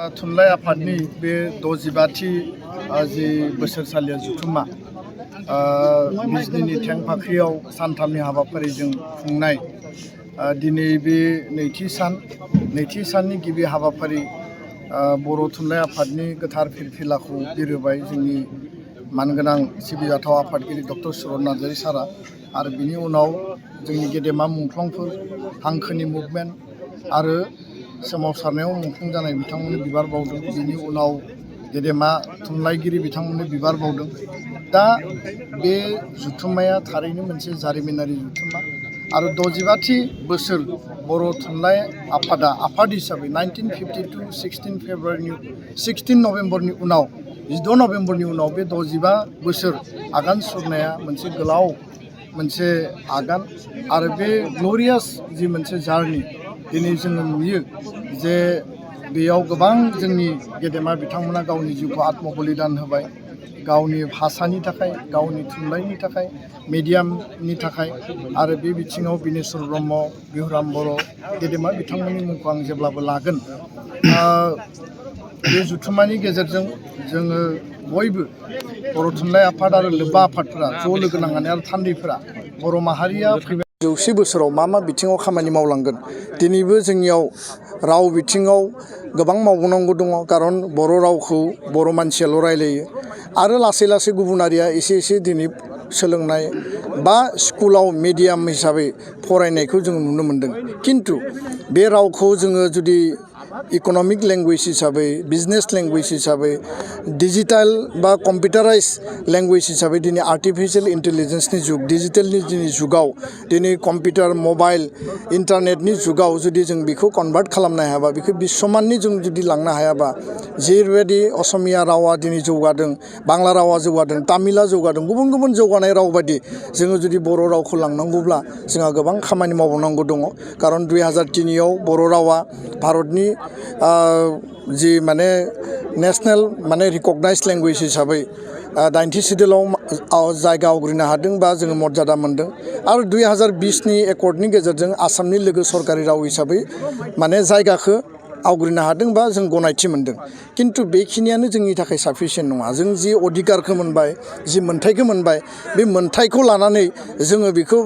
थुनलाइ आफादनि बे 65थि जि बोसोरसालिया जुथुमा बिजनीनि थेंफाख्रियाव सानथामनि हाबाफारिजों खुंनाय दिनै बे नैथि साननि गिबि हाबाफारि बर' थुनलाइ आफादनि गोथार फिरफिलाखौ बिरहोबाय जोंनि मानगोनां सिबिजाथाव आफादगिरि डक्टर सुरन नार्जारी सारा आरो बिनि उनाव जोंनि गेदेमा मुंख्लंफोर हांखोनि मुभमेन्ट आरो सोमावसारनायाव मुंख्लं जानाय बिथांमोननो बिबार बावदों। बिनि उनाव गेदेमा थुनलाइगिरि बिथांमोननो बिबार बावदों। दा बे जुथुम्माया थारैनो मोनसे जारिमिनारि जुथुम्मा आरो 65थि बोसोर बर' थुनलाइ आफादा आफाद हिसाबै 1952 16 नभेम्बरनि उनाव 16 नभेम्बरनि उनाव बे 65 बोसोर आगान सुरनाया मोनसे गोलाव मोनसे आगान आरो बे ग्ल'रियास जि मोनसे जार्नि दिनै जोङो नुयो जे बेयाव गोबां जोंनि गेदेमा बिथांमोना गावनि जिउखौ आत्म बलिदान होबाय गावनि भाषानि थाखाय गावनि थुनलाइनि थाखाय मिडियामनि थाखाय आरो बे बिथिङाव बिनेश्वर ब्रह्म बिहुराम बर' गेदेमा बिथांमोननि मुंखौ आं जेब्लाबो लागोन। बे जुथुम्मानि गेजेरजों जोङो बयबो बर' थुनलाइ आफाद आरो लोब्बा आफादफोरा ज' लोगो नांनानै आरो थान्दैफोरा बर' माहारिया फैबाय 100 बोसोराव मा बिथिङाव खामानि मावलांगोन। दिनैबो जोंनियाव राव बिथिङाव गोबां मावबावनांगौ दङ, खारन बर' रावखौ बर' मानसियाल' रायलायो आरो लासै लासै गुबुनारिया एसे दिनै सोलोंनाय बा स्कुलाव मिडियाम हिसाबै फरायनायखौ जों नुनो मोन्दों। किन्तु बे रावखौ जोङो जुदि इक'नमिक लेंगुवेज हिसाबै बिजनेस लेंगुवेज हिसाबै डिजिटेल बा कम्पिउटाराइज लेंगुवेज हिसाबै दिनै आर्टिफिशियेल इन्टेलिजेन्सनि जुग डिजिटेलनि दिनै जुगाव दिनै कम्पिउटार मबाइल इन्टारनेटनि जुगाव जुदि जों बेखौ कनभार्ट खालामनो हायाबा बेखौ बिश्वमाननि जों जुदि लांनो हायाबा जेरैबायदि असमिया रावा दिनै जौगादों बांला रावा जौगादों तामिला जौगादों गुबुन जौगानाय राव बायदि जोङो जुदि बर' रावखौ लांनांगौब्ला जोंहा गोबां खामानि मावनांगौ दङ। खारन 2003आव बर' रावा भारतनि जि माने नेशनेल माने रिकगनाइज लेंगुवेज हिसाबै 90 सिडिउलाव जायगा आवग्रिनो हादों बा जोङो मर्यादा मोन्दों आरो 2020नि एकर्डनि गेजेरजों आसामनि लोगो सरकारि राव हिसाबै माने जायगाखौ आवग्रिनो हादों बा जों गनायथि मोन्दों। किन्तु बेखिनियानो जोंनि थाखाय साफिसियेन्ट नङा। जों जि अधिकारखौ मोनबाय जि मोन्थायखौ मोनबाय बे मोन्थायखौ लानानै जोङो बेखौ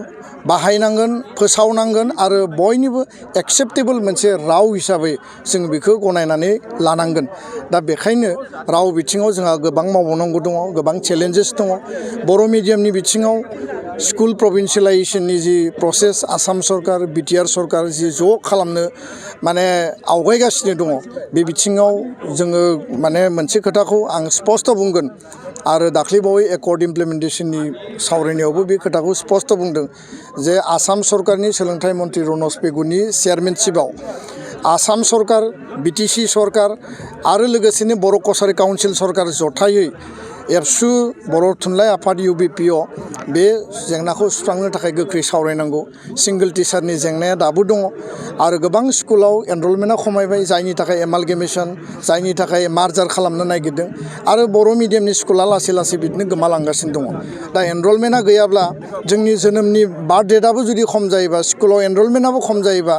बाहायनांगोन फोसावनांगोन आरो बयनिबो एक्सेप्टेबल मोनसे राव हिसाबै जों बेखौ गनायनानै लानांगोन। दा बेखायनो राव बिथिङाव जोंहा गोबां मावबावनांगौ दङ, गोबां चेलेन्जेस दङ। बर' मिडियामनि बिथिङाव स्कुल प्रभिन्सियेलाइजेसननि जि प्रसेस आसाम सरकार बिटिआर सरकार जि ज' खालामनो माने आवगायगासिनो दङ बे बिथिङाव जोङो माने मोनसे खोथाखौ आं स्पष्ट बुंगोन आरो दाख्लैबावै एकर्ड इमप्लिमेन्टेसननि सावरायनायावबो बे खोथाखौ स्पष्ट बुंदों जे आसाम सरकारनि सोलोंथाइ मन्त्रि रनज पेगुनि चेयारमेनशिपआव आसाम सरकार बिटिसि सरकार आरो लोगोसेनो बर' कसारि काउन्सिल सरकार जथायै एबसु बर' थुनलाइ आफाद UBPO बे जेंनाखौ सुस्रांनो थाखाय गोख्रै सावरायनांगौ। सिंगोल टिचारनि जेंनाया दाबो दङ आरो गोबां स्कुलाव एनरलमेन्टआ खमायबाय जायनि थाखाय एमालगेमेसन जायनि थाखाय मार्जार खालामनो नागिरदों आरो बर' मिडियामनि स्कुला लासै बिदिनो गोमालांगासिनो दङ। दा एनरलमेन्टआ गैयाब्ला जोंनि जोनोमनि बार्थ डेटआबो जुदि खम जायोबा स्कुलाव एनरलमेन्टआबो खम जायोबा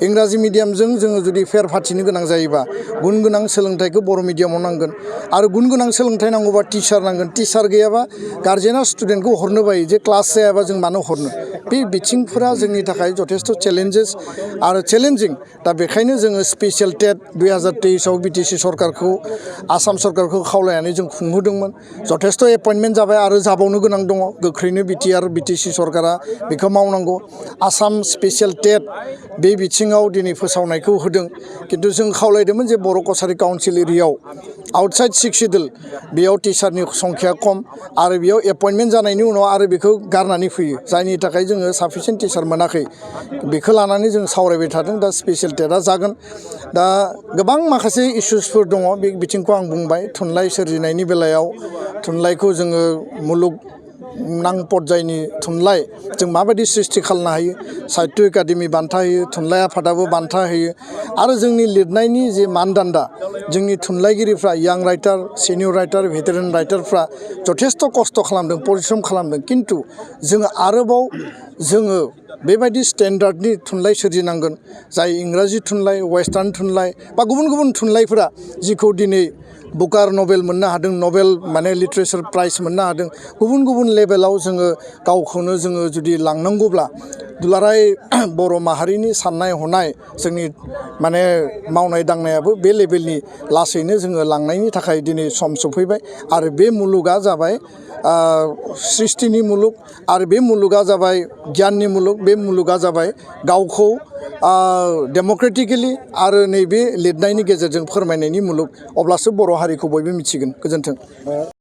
इंराजि मिडियामजों जोङो जुदि फेर फाथिनो गोनां जायोबा गुन गोनां सोलोंथाइखौ बर' मिडियामाव नांगोन आरो गुन गोनां सोलोंथाइ नांगौबा टिचार नांगोन। टिचार गैयाबा गार्जेना स्टुडेन्टखौ हरनो बायो जे क्लास जायाबा जों मानो हरनो। बे बिथिंफोरा जोंनि थाखाय जथेस्थ' चेलेन्जेस आरो चेलेन्जिं। दा बेखायनो जोङो स्पेसियेल टेट 2023आव बिटिसि सरकारखौ आसाम सरकारखौ खावलायनानै जों खुंहोदोंमोन। जथेस्थ' एपइन्टमेन्ट जाबाय आरो जाबावनो गोनां दङ। गोख्रैनो बिटिआर बिटिसि सरकारा बेखौ मावनांगौ। आसाम स्पेसियेल टेट बे बिथिङाव दिनै फोसावनायखौ होदों। किन्तु जों खावलायदोंमोन जे बर' कसारि काउन्सिल एरियायाव आउटसाइड 6 सिडिउल बेयाव टिचारनि संख्या खम आरो बेयाव एपइन्टमेन्ट जानायनि उनाव आरो बेखौ गारनानै फैयो जायनि थाखाय जोङो साफिसियेन्ट टिचार मोनाखै। बेखौ लानानै जों सावरायबाय थादों। दा स्पेसियेल टेटआ जागोन। दा गोबां माखासे इसुसफोर दङ बे बिथिंखौ आं बुंबाय। थुनलाइ सोरजिनायनि बेलायाव थुनलाइखौ जोङो मुलुग नां पर्यायनि थुनलाइ जों माबायदि सृष्टि खालामनो हायो साहित्य एकाडेमि बान्था होयो थुनलाइ आफादाबो बान्था होयो आरो जोंनि लिरनायनि जे मानदान्दा जोंनि थुनलाइगिरिफ्रा यां राइटार सिनियर राइटार भेटेरान राइटारफ्रा जथेस्थ' खस्थ' खालामदों परिश्रम खालामदों किन्तु जोङो आरोबाव जोङो बेबायदि स्टेन्डार्डनि थुनलाइ सोरजिनांगोन जाय इंराजि थुनलाइ वेस्टार्न थुनलाइ बा गुबुन गुबुन थुनलाइफोरा जिखौ दिनै बुकार नभेल मोननो हादों नभेल माने लिटारेचार प्राइज मोननो हादों गुबुन गुबुन लेभेलाव जोङो गावखौनो जोङो जुदि लांनांगौब्ला दुलाराय बर' माहारिनि साननाय हनाय जोंनि माने मावनाय दांनायाबो बे लेभेलनि लासैनो जोङो लांनायनि थाखाय दिनै सम सफैबाय आरो बे मुलुगा जाबाय सृष्टिनि मुलुग आरो बे मुलुगा जाबाय गियाननि मुलुग बे मुलुगा जाबाय गावखौ डेम'क्रेटिकेलि आरो नैबे लिरनायनि गेजेरजों फोरमायनायनि मुलुग अब्लासो बर' हारिखौ बयबो मिथिगोन गोजोन्थों।